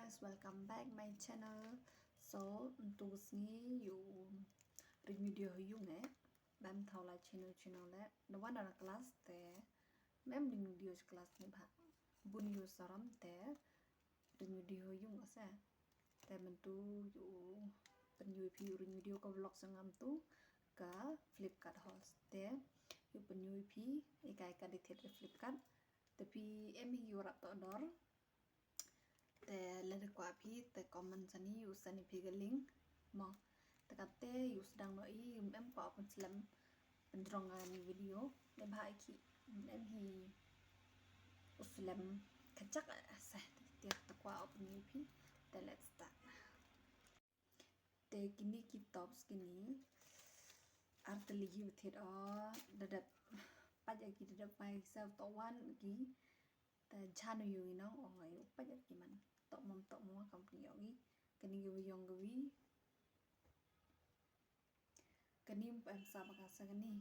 Welcome back my channel. So, ເປັນຕູສະນີຢູ່ ເຮັດວິດີໂອໃຫ້ຍຸງແອ ແບບເທົ່າຫຼາຍ channel channel ແລະ ນະວັນນະກລາສ ແຕ່ແມ່ນ ເຮັດວິດີໂອກລາສນີ້ ບະ ບຸນຢູ່ສາຣຳ ແຕ່ ເຮັດວິດີໂອໃຫ້ຍຸງອາແຊ ແຕ່ມັນຕູຢູ່ ເປັນ UP ເຮັດວິດີໂອກັບ vlog ສະຫງ່າມຕູ ກະ Flipkart ຮອສ ແຕ່ຢູ່ເປັນ UP ເອກາຍກະໄດ້ເທດ Flipkart ແຕ່ PM ຢູ່ Raptor Door. ແຕ່ລະດຽວກວ່າພີ ແຕ່ກໍມັນຊະນີ້ຢູ່ຊະນີ້ພີກະລິງ ມໍ ແຕ່ກະແຕ່ຢູ່ສະດັງເນາະ ອີ ເອັມກວ່າເປັນສະແລມ ເປັນຕຣອງງານວິດີໂອ ແລະ ບາອີກ ເອັມຮີ ອຸສະແລມ ຂະຈັກ ອະ ສະ ຕຽກຕະກວາອອກເປັນ UP ແຕ່ let's start. ແຕ່ກິນນີ້ກິນຕອບສະກິນນີ້ ອາຕະລີຢູ່ເທດອອ ລະດັບ ປັດຢາກິນລະດັບໄວ ເຊວຕະວັນກີ ແຕ່ຊານຢູ່ເນາະ ອອງອາຍຸ ປັດຢາກິນມັນ ຕອກມອມຕອກມອມ ຄຳປະໂຫຍກອີກ ກະນີ້ກະວິຢອງກະວິ ກະນີ້ແອມສາບອາກາສະກະນີ້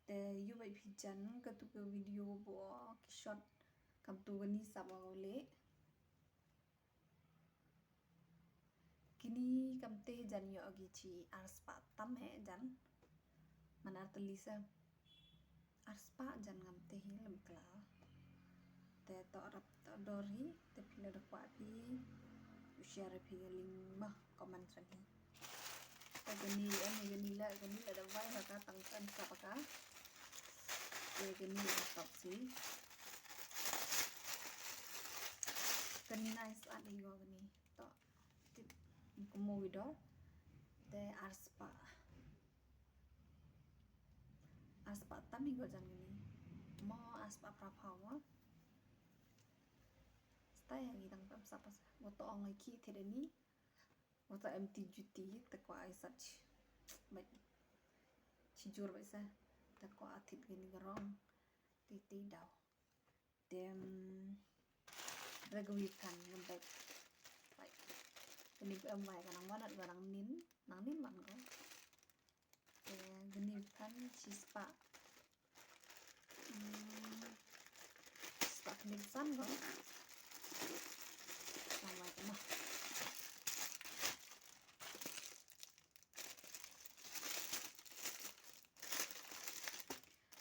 ແຕ່ຢູ່ໄວພີຈັນ ກະຕຸກກະວິດີໂອບໍ່ ກິຊັອດ ຄຳຕູກະນີ້ສາບອາກາເລ ກິນນີ້ກຳເຕຈັນຍອກກິຊີ ອາສປາຕຳແຮຈັນ ມັນອາຕະລີສະ ອາສປາຈັນງາມເຕ ເລີມກລາວ ແຕ່ຕອບຮັບຕອບດອຣີ ແຕ່ພີລະດະກວາພີ ແຊຣພີກະລິງມາ ຄອມເມັນຊະນີ້ ແຕ່ກະນີ້ ອັນນີ້ກະນີ້ແຫຼະ ກະນີ້ແຫຼະ ດະໄວ້ ແລ້ວກະຕັ້ງອັນສັບກະ ແຕ່ກະນີ້ອັນຕັບຊີ ກະນີ້ນາຍສະອາດອີກວ່າ ກະນີ້ ຕອບ ຕິດ ກະໂມວິດອ ແຕ່ອາສປາ ອາສປາຕຳອີກວ່າຈັນກະນີ້ ມໍ ອາສປາພາພາວ ສະໄຕອັນນີ້ຕັ້ງແບບສັບ ບໍ່ຕ້ອງໃຫ້ຂີ້ເທດອັນນີ້ ບໍ່ຕ້ອງເອັມຕີຢູຕີ ແຕ່ກວ່າໄອສັດ ໄປ ຊິຈູຣໄປຊະ ແຕ່ກວ່າອາທິດກະນີ້ກະຣອງ ຕີຕີດາວ ເຕັມ ລະກະວີພັນ ກະໄປ ໄປ ກະນີ້ເປັນໄວກະນາງວ່າ ກະນາງນິນ ນາງນິນມັນກໍ ແຕ່ກະນີ້ພັນຊິສປາ ອືມ ສປາກະເລັກຊັ້ນເນາະ ວາງໄວ້ກ່ອນເນາະ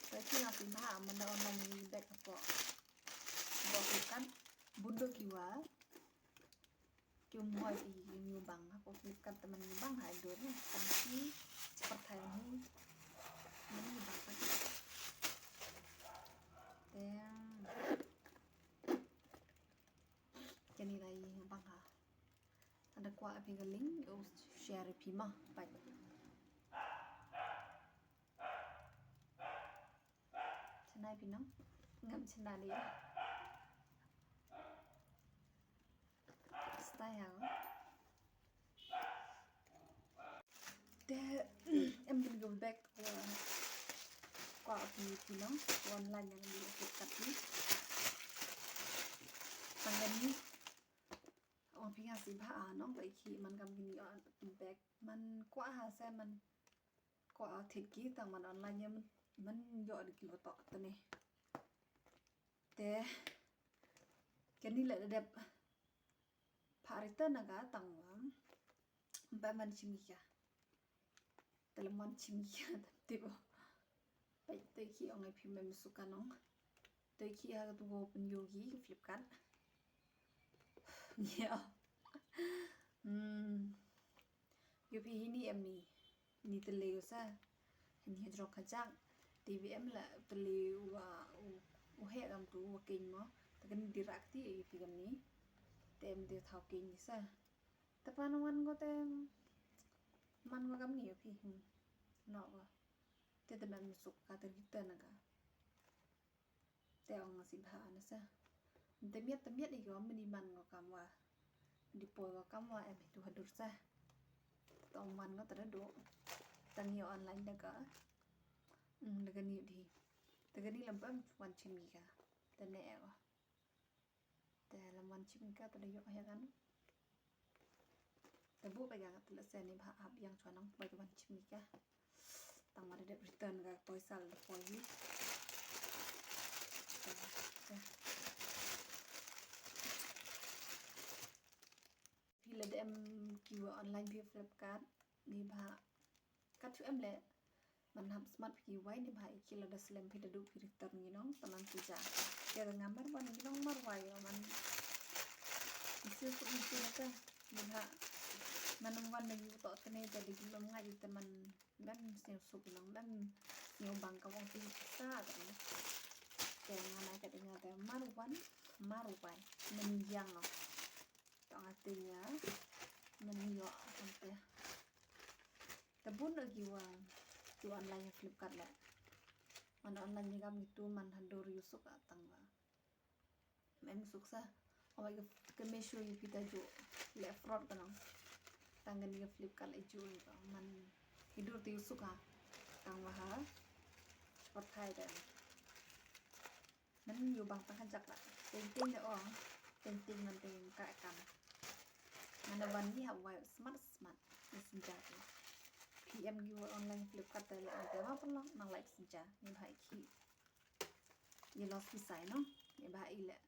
ໄປທີ່ລາວສິນຄ້າ ມັນໄດ້ອອນລາຍມີແບັກກະເປາະ ບອກຄືກັນ ບຸນເດີກດີວ່າ Kium hoi i ñu bang ha ko Flipkart teman ñu bang ha dur na tang si seperti ini ini ñu bang ha. Tem. Kani lai ñu bang ha. Ada kuat api galing, oh, share api mah, pai. ຊະນາຍພີ່ນ້ອງ ງາມຊະນາຍເດ ສະໄຕເຮົາ ແຕ່ ເອັມ ເປັນກະແບັກ ກວ່າ ກວ່າເອົາໄປ ພີ່ນ້ອງ ອອນລາຍຍັງດີ ໂອເຄ ກັບນີ້ ທາງອັນນີ້ ອອກພຽງຫ້າສິບຫ້າ ນ້ອງໄປຂີ່ມັນກຳກິນນີ້ ອອນແບັກ ມັນກວ່າຫ້າແສນ ມັນ ກວ່າເທດກີຕັ້ງມັນອອນລາຍ ມັນ ມັນຢອດກິໂລຕໍ່ຕົວນີ້ ແຕ່ ກະນີ້ແຫຼະ ແບບ ພາຣິເຕີນນະກະ ຕັງວ່າ ແບບມັນຊິມີກະ Teman chimika, tipo, pai te ki ong ai phi mem suka nong. Te ki ha tu go pen yogi Flipkart. Ya. Hmm. Yo phi hini em ni. Ni te leo sa. Hini ha jrok ha jak. T V M la te leo wa u, u he gam tu wa king mo. Te kan dirak ti ai phi gam ni. Te em te thau king ni sa. Te pa no wan go te man go kam ni yo phi. Hmm. No go. Te te man suk ka te rita na ka. Te ong si bha na sa. Te miat te miat i go mani man go kam wa. Di poi go kam wa em tu hadur sa. Te ong man go te do. Te ni online da ka. Hmm, da ka ni di. Te ka ni lam pam wan chimika. Te ne go. Te la man chimika te la yo ya kan. Te bu pe ga te la se ni ba hap yang chwa nang pe ga man chimika. Tang ma de return ga toy sal de poi ni. Te, te. ອືມ ກິວອອນລາຍ ພຽບ ຟລິບກາດ ນີ້ບາ ກັດ ທູ ເອັມ ແຫຼະ ມັນຮັບສະໝັດ ພຽບ ໄວ້ ນີ້ບາ ອີກ ຄິດລະດາ ສະແລມ ພີ ຕະດຸ ພີ ລິກຕັນ ນີ້ນ້ອງ ຕະມັນ ປູຈາ ແກຕະງາມ ມັນວັນ ນີ້ນ້ອງ ມັນໄວ ມັນ ຊິວສຸກ ມັນຊິວ ແຕ່ ນີ້ບາ ມັນວັນ ໜຶ່ງ ຕໍ່ຕະເນ ແຕ່ໄດ້ກິນ ມັນງ່າຍ ແຕ່ມັນ ແມ່ນຊິວສຸກ ນ້ອງ ແມ່ນຊິວບັງ ກະວອງ ຕີ ພິຊາ ແຕ່ ແກງ ອາ ໄນ ກະໄດ້ງາມ ແຕ່ມັນວັນ ມັນໄວ ມັນຢ່າງ ເນາະ ຕ້ອງອາ ເຕຍ ມັນເຍາະ ຕັ້ງແຕ່ ແຕ່ບຸນເອີ ກິວ ກິວອອນລາຍ ຟລິບກາດ ແຫຼະ ມັນອອນລາຍ ກະມີຕູ້ ມັນ ຮັນໂດ ຣິວ ສຸກ ອະ ຕັງວ່າ ແມ່ນສຸກຊະ ເອົາໄວ້ ກະ ກະເມຊູ ພີ ຕະຈຸ ແລະ ຟຣອດ ກະນ້ອງ ຕ່າງກັນ ກະ ຟລິບກາດ ແລະ ຈຸ ກະ ມັນ ຮີດູ ຕິວ ສຸກ ອະ ຕັງວ່າ ປອດໄພ ແຕ່ ມັນຢູ່ບາງຕາ ຄັນຈັກ ລະ ເຕັງເຕັງ ດຽວອອກ ເຕັງເຕັງ ມັນເຕັງ ກະກຳ ມັນ ວັນນີ້ ຫາ ໄວ ສະໝັດ ສະໝັດ ເມສເຊັນເຈີ ພີ ເອັມ ກິວອອນລາຍ ຟລິບກາດ ແຕ່ລະອັນ ແຕ່ວ່າ ປະລັກ ນາງ ໄລ ເມສເຊັນເຈີ ນີ້ ພາ ອີກ ອີລອສ ພິໄສ ເນາະ ນີ້ ບາ ອີແຫຼະ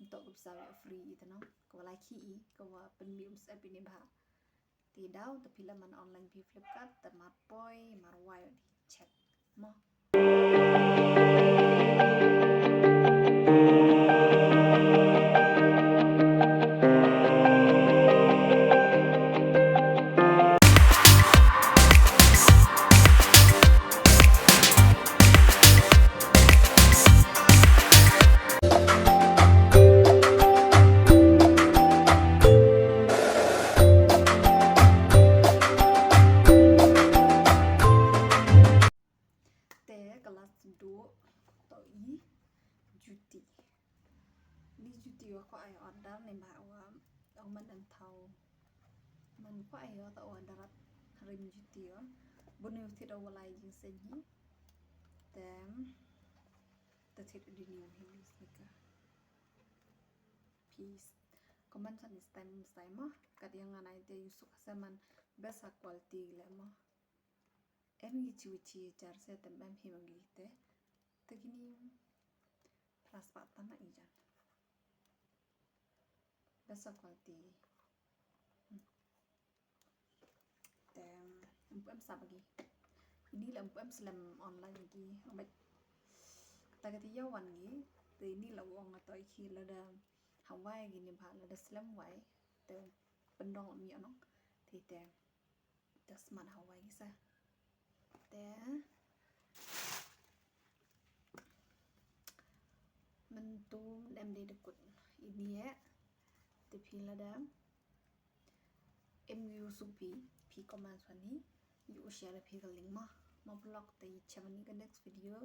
ໂຕະ ກັບ ສາວ ຟຣີ ອີ ຕະ ເນາະ ກະວ່າ ລາຍ ຄີ ອີ ກະວ່າ ເປັນ ມີ ອຸມ ສະ ເອັບ ອີ ນີ້ ບາ ຕີດາວ ຕະ ພີ ລະ ມັນອອນລາຍ ພີ ຟລິບກາດ ຕະ ມາ ປ່ອຍ ມາ ໄວ ແຊັດ ມາ ແຕ່ກະລາສະດຸໂຕະ ອີ ຈູຕີ ນີ້ ຈູຕີ ວ່າ ຂໍອາຍ ອອດເດີ ໃນ ບາ ວ່າ ເອົາ ມັນ ອັນ ເທົາ ມັນ ຂໍອາຍ ອອດເດີ ອອດເດີ ຣິມ ຈູຕີ ວ່າ ບົນ ນິວ ທິດ ໂອ ວາ ລາຍ ຍິງ ເຊັນ ຮີ ແຕ່ມ ຕະ ທິດ ອະ ດີ ນິວ ຮີ ສະ ເນກເກີ ພີ ຄອມເມັນ ຊັນ ສະໄຕ ມາ ກະ ດຽງ ອາ ໄນ ເຕ ຢູ ສຸກ ສະ ມັນ ເບສ ຄວາລິຕີ ແລະ ມາ ເອັມ ຈີ ຈີ ຈາ ເຊ ແຕ່ ແມ່ນ ພີ ມັນ ກີ ເຕ ເຕ ກິນີ ພລາສປາ ຕານ ອີ ຈາ ເບສ ຄວາລິຕີ ແຕ່ ອຳ ອຳ ສາ ມະ ກີ ອີ ນີ້ ລະ ອຳ ສະແລມ ອອນລາຍ ມະ ກີ ເອົາ ແບບ ຕາ ກະ ຕິ ຍາ ວັນ ກີ ແຕ່ ນີ້ ລະ ວອງ ລະ ຕໍ່ ອີ ຄີ ລະ ດາ ຫາ ໄວ ກີ ນິ ພາ ລະ ດາ ສະແລມ ໄວ ແຕ່ ເປັນ ດອງ ລະ ມີ ອະ ເນາະ ທີ່ ແຕ່ ຈະສະໝາດເຮົາໄວ້ຊະ ແຕ່ມັນຕູມແອມເດດະກຸດ ອີເນຍ ແຕ່ພີລະດາມ ເອັມ ຢູ ສຸກ ພີ ພີ ຄອມເມັນ ຊວນ ນີ ຢູ ແຊ ແລະ ພີ ກະ ລິງ ມາ ມາ ບລັອກ ແຕ່ ແຊ ວັນ ນີ້ ກະ ເນັກ ວິດີໂອ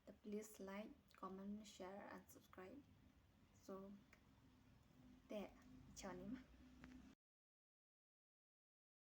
ແຕ່ ພລີສ ໄລ ຄອມເມັນ ແຊ ແອນ ຊັບ ສະ ຄຣາຍ ໂຊ ແຕ່ ແຊ ວັນ ນີ້ ມາ